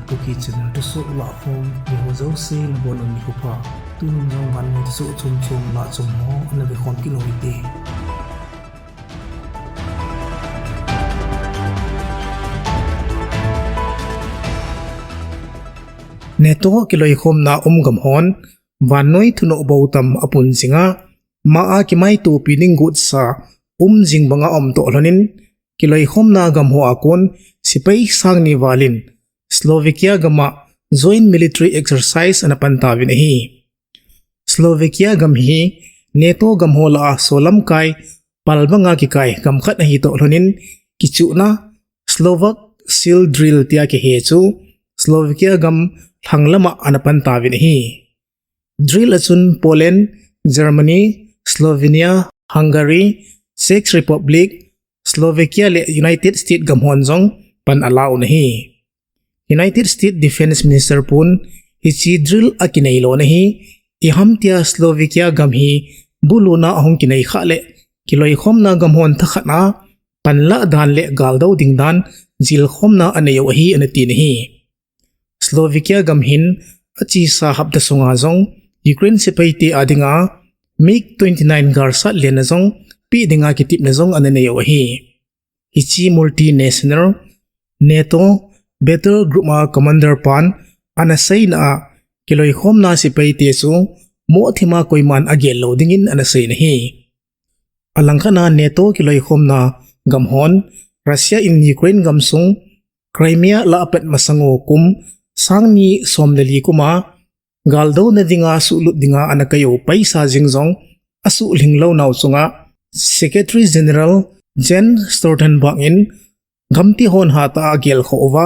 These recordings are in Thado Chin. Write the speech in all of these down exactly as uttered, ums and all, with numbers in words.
Kuki channel thusoh lahkhom, mi ho jouse nabonun nikho pha. Tunin jong vannoi thusoh chom chom lahchom ho ana vekhom kit u hite. NATO kiloikhomna um gam hon, vannoi thunoh bou tam apun jinga, ma a kimaitopi ding gotsa um jing banga aum toh lhonin, kiloikhomna gam hoa kon sepai sang ni valin Slovakia gama joint military exercise ana pan tauvin ahi. Slovakia gam hi NATO gam ho lah a solamkai pal banga kikai gam khat ahi toh lhonin, kichuhna Slovak Seal Drill tia kihe chu Slovakia gam lhang lama ana pan tauvin ahi. Drill a chun Poland, Germany, Slovenia, Hungary, Czech Republic, Slovakia le United States gam hon jong pan ala un ahi. United States Defense Minister pun hiche drill akinei lona hi iham tia Slovakia gam hi buluna ahung kinei khah le kiloikhomna gam hon thakhat a panlah dan le galdou ding dan jilkhomna anei u ahi ana tin ahi. Slovakia gam hin achesa hapta sunga jong Ukraine sepaite adinga MiG twenty-nine galsat lenna jong pe dinga kitepna jong ana nei u ahi. Hiche multinational NATO battle group a commander pan ana seina a kiloikhomna sepaite chu mothima koiman agel lou dingin ana seina ahi. Alangkhat a NATO kiloikhomna gam hon Russia in Ukraine gamsung Crimea lah a apat masang u kum sang ni som le li kum a galdouna dinga suhlut dinga ana kai u paisa jing jong asuhlhing lou nau chunga Secretary General Jens Stoltenberg in gamti hon hatah a agelkhoh uva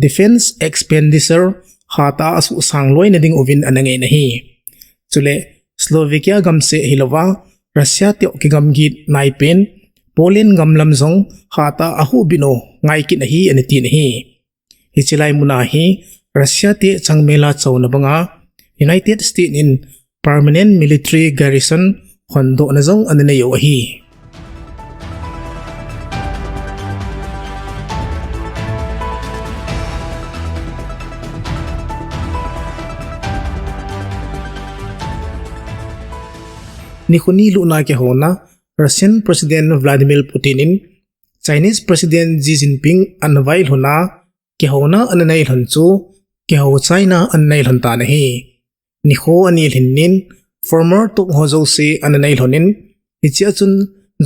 defense expenditure hatah a asuhsang loina ding uvin ana ngen ahi. Chule Slovakia gam seh hilouva Russia toh kigamgi naipen Poland gam lam jong hatah a ahuhbit u ngai kit ahi ana tin ahi. Hiche lai muna hi Russia te changmela chouna banga United States in permanent military garrison hondohna jong ana nei u ahi. Nikho ni lhunna kihouna Russian President Vladimir Putin in Chinese President Xi Jinping ana vailhuna kihouna ana neilhon chu kihou chaina ana neilhon tan ahi. Nikho ani lhin nin formal talk ho jouse ana neilhonin hichea chun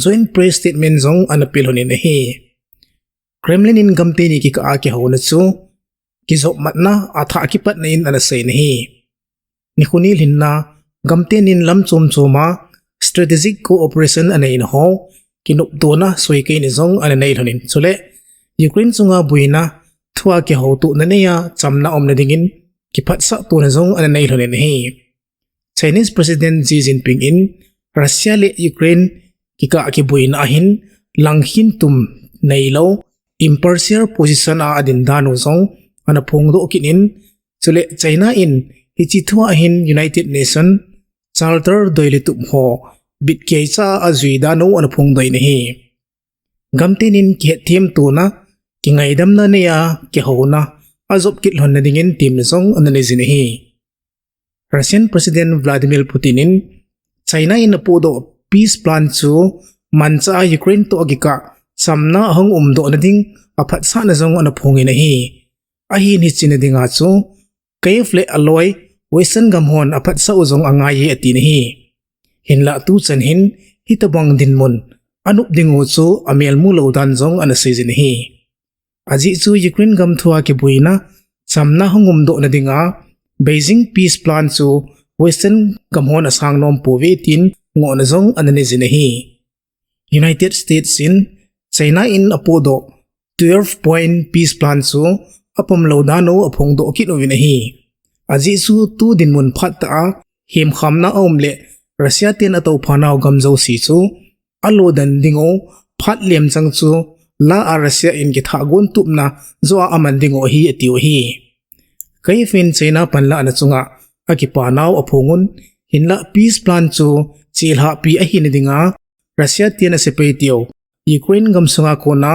joint press statement jong ana pelhonin ahi. Kremlin in gamteni kikah a kihouna chu kijopmatna athah kipatna in ana seina ahi. Nikho ni lhinna gamtenin lam chom choma strategic cooperation aneina ho kinoptona soikeina jong ana neilhonin chule Ukraine chunga boina thua kihoutohna neiya chamna umna dingin kiphatsah tona jong ana neilhonin ahi. Chinese President Xi Jinping in Russia le Ukraine kikah kiboina ahin langkhin tum neilou impartial position a adin dan u jong ana phongdoh kit in chule China in hiche thua hin United Nation Charter doiletup ho bitkeicha a ajui dan u ana phongdoh in ahi. Gamtenin kihetthem tona kingaidamna neiya kihouna ajop kit lhonna dingin temna jong ana neijin ahi. Russian President Vladimir Putin in China in apohdoh peace plan chu manchah a Ukraine toh kikah chamna ahung umdohna ding aphatsahna jong ana phongin ahi. Ahin hichena dinga chu Kyiv le aloi Western gam hon aphatsah u jong angai e atin ahi. Hinlah tuchan hin hitobang dinmun anop ding u chu amelmu lou dan jong ana seijin ahi. Ajeh chu Ukraine gam thua kiboina chamna hung umdohna dinga Beijing peace plan chu Western gam hon asang nom pouve tin ngohna jong ana neijin ahi. United States in China in apohdoh twelve point peace plan chu apomlou dan u aphongdoh kit uvin ahi. Ajeh chu tu dinmun phattah a hemkhamna aum le Russia ten atouphah nau gam jouse chu alodan ding u phat lemchang chu la a Russia in kithahgon tupna joh a aman ding u ahi atiu ahi. Kyiv in China panlahna chunga akipa nau aphongun hinlah peace plan chu chelhahpi ahina dinga Russia ten asepai teu Ukraine gamsunga kona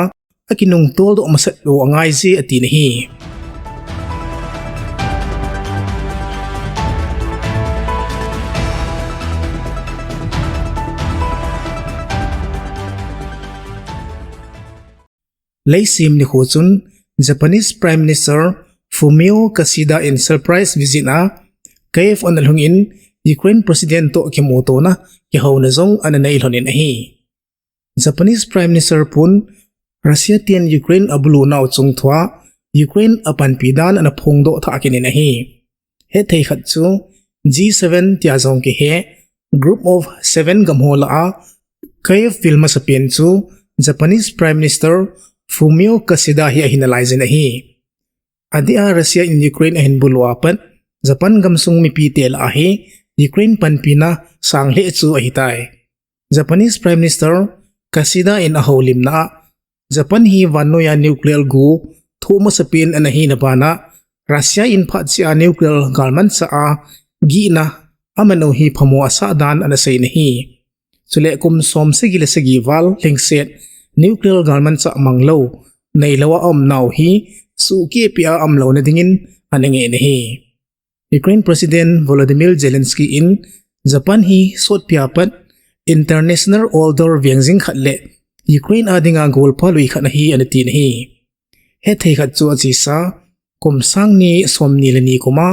akinungtoldoh masat u angaije atin ahi. Leisim nikho chun Japanese Prime Minister Fumio Kishida in surprise visit a Kyiv ana lhungin Ukraine President toh kimutona kihouna jong ana nei lhonin ahi. Japanese Prime Minister pun Russia ten Ukraine abulu nau chungthua Ukraine apanpi dan ana phongdoh thah kinin ahi. Hethei khat chu G seven tia jong kihe, Group of Seven gam ho lah a Kyiv vil masapen chu Japanese Prime Minister Fumio Kishida hi ahi nalaijin ahi. Adeh a Russia in Ukraine ahin bulu apat Japan gamsung mipite lah a hi Ukraine panpina sang lheh chu ahitai. Japanese Prime Minister Kishida in ahoulimna a Japan hi vannoiya nuclear gu thoh masapen ana hina bana Russia in phatcheh a nuclear galmanchah a gihna aman u hi phamo asah dan ana seiyin ahi. Chule kum som sagi le sagi val lhingset nuclear galmanchah manglou neilou a aumnau hi suhkehpeh a umlouna dingin ana ngehna ahi. Ukraine President Volodymyr Zelensky in Japan hi sotpia pat international order vengjing khat le Ukraine a dinga golpha lui khat ahi ana tin ahi. Hethei khat chu achesa kum sang ni som ni le ni kuma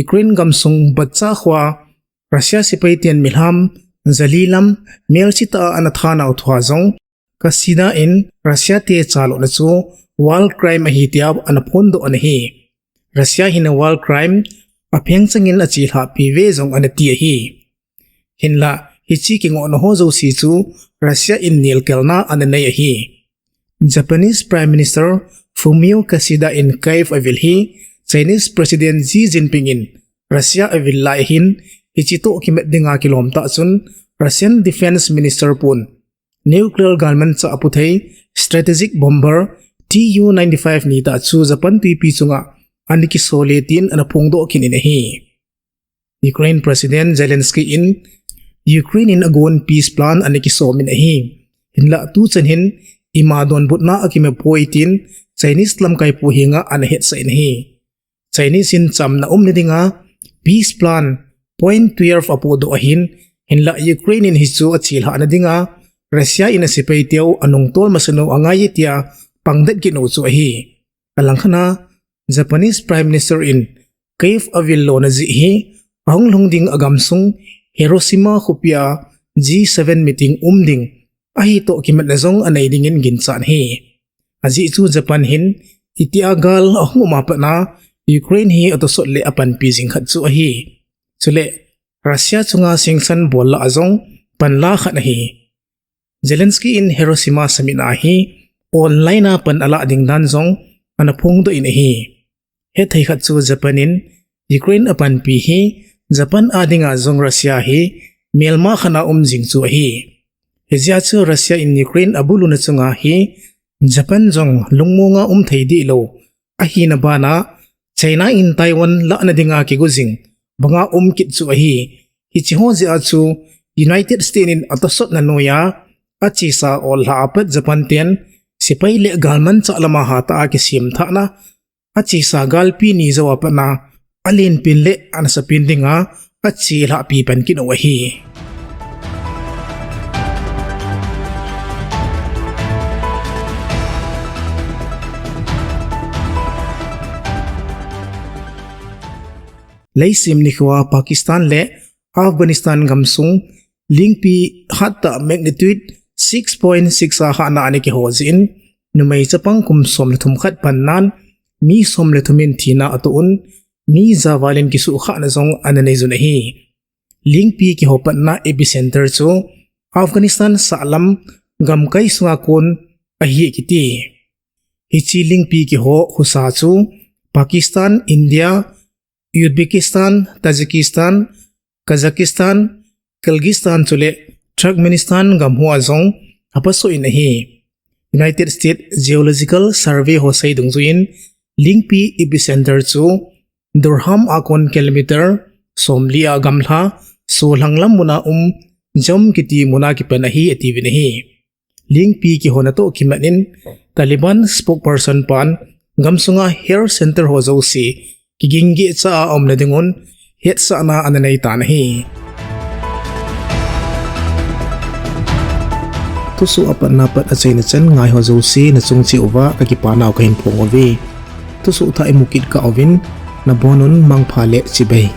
Ukraine gamsung Bucha khoa Russia sepai ten milham jali lam melsetah a ana thanau thua jong Kishida in Russia te chalona chu war crime ahi tia ana phondoh ana hi. Russia hin war crime apheng changin achelhahpi ve jong ana ti ahi. Hinlah hiche kingohna ho jouse chu Russia in nelkelna ana nei ahi. Japanese Prime Minister Fumio Kishida in Kyiv avil hi Chinese President Xi Jinping in Russia avil lai hin hiche toh kimat dinga kilom tah chun Russian Defense Minister pun nuclear galmanchah aputhei strategic bomber T U ninety-five nitah chu Japan twipi chunga ana kisole tin ana phongdoh kinin ahi. Ukraine President Zelensky in Ukraine in agon peace plan ana kisomin ahi. Hinlah tuchan hin ima donbutna akimapoi tin Chinese lamkaipu henga ana hetsah in ahi. Chinese in chamna umna dinga peace plan point twelve apohdoh ahin, hinlah Ukraine in hichu achelhahna dinga Russia in asepai teu anungtol masanu angai e tia pangdet kit u chu ahi. Alangkhat a Japanese Prime Minister in Kyiv avil lona jeh hi ahung lhung ding agamsung Hiroshima khopia G seven meeting um ding ahi toh kimatna jong anei dingin ginchat ahi. Ajeh chu Japan hin itia gal ahung um a patna Ukraine hi atosot le apanpi jing khat chu ahi. Chule Russia chunga sanction bol lah a jong panla khat ahi. Zelensky in Hiroshima summit a hi online a pan alah ding dan jong ana phongdoh in ahi. Hethei khat chu Japan in Ukraine apanpi hi Japan a dinga jong Russia hi melma khat a um jing chu ahi. Hijeh a chu Russia in Ukraine abuluna chunga hi Japan jong lungmonga um thei dehlou ahina bana China in Taiwan lahna dinga kigo jing banga um kit chu ahi. Hiche ho jeh a chu United States in atosotna noiya achesa ollha apat Japan ten sepai le galmanchah lama hatah a kisemthahna achesa galpi ni jou a patna alenpen le anasapin dinga achelhahpi pan kit u ahi. Leisim nikhoa Pakistan le Afghanistan gamsung lingpi hattah magnitude six point six a hahna ana kiho jeh in numei chapang kum som le thum khat pannan mi som le thum in thina atoh un, mi javalin kisuhkhahna jong ana neijun ahi. Lingpi kihopatna epicenter chu Afghanistan sahlam gamkai sunga kon ahi kiti. Hiche lingpi kiho husa chu Pakistan, India, Uzbekistan, Tajikistan, Kazakhstan, Kyrgyzstan chule Turkmenistan gam hoa jong apasoh in ahi. United States Geological Survey ho sei dungjuiyin lingpi epicenter chu Durham a kon kilometer somli a gamla solhang lam muna um Jom kiti muna kipan ahi atiuvin ahi. Lingpi kihona toh kimat in Taliban spokesperson pan gamsunga health center ho jouse kigingeh cha a umna dingun hetsahna ana neitan ahi. Thusoh apatna pat achaina chan ngaiho jouse nachung cheh uva kakipanau kahin phong uve. Thusoh thah imu kit kah uvin, nabonun mangpha le chibai.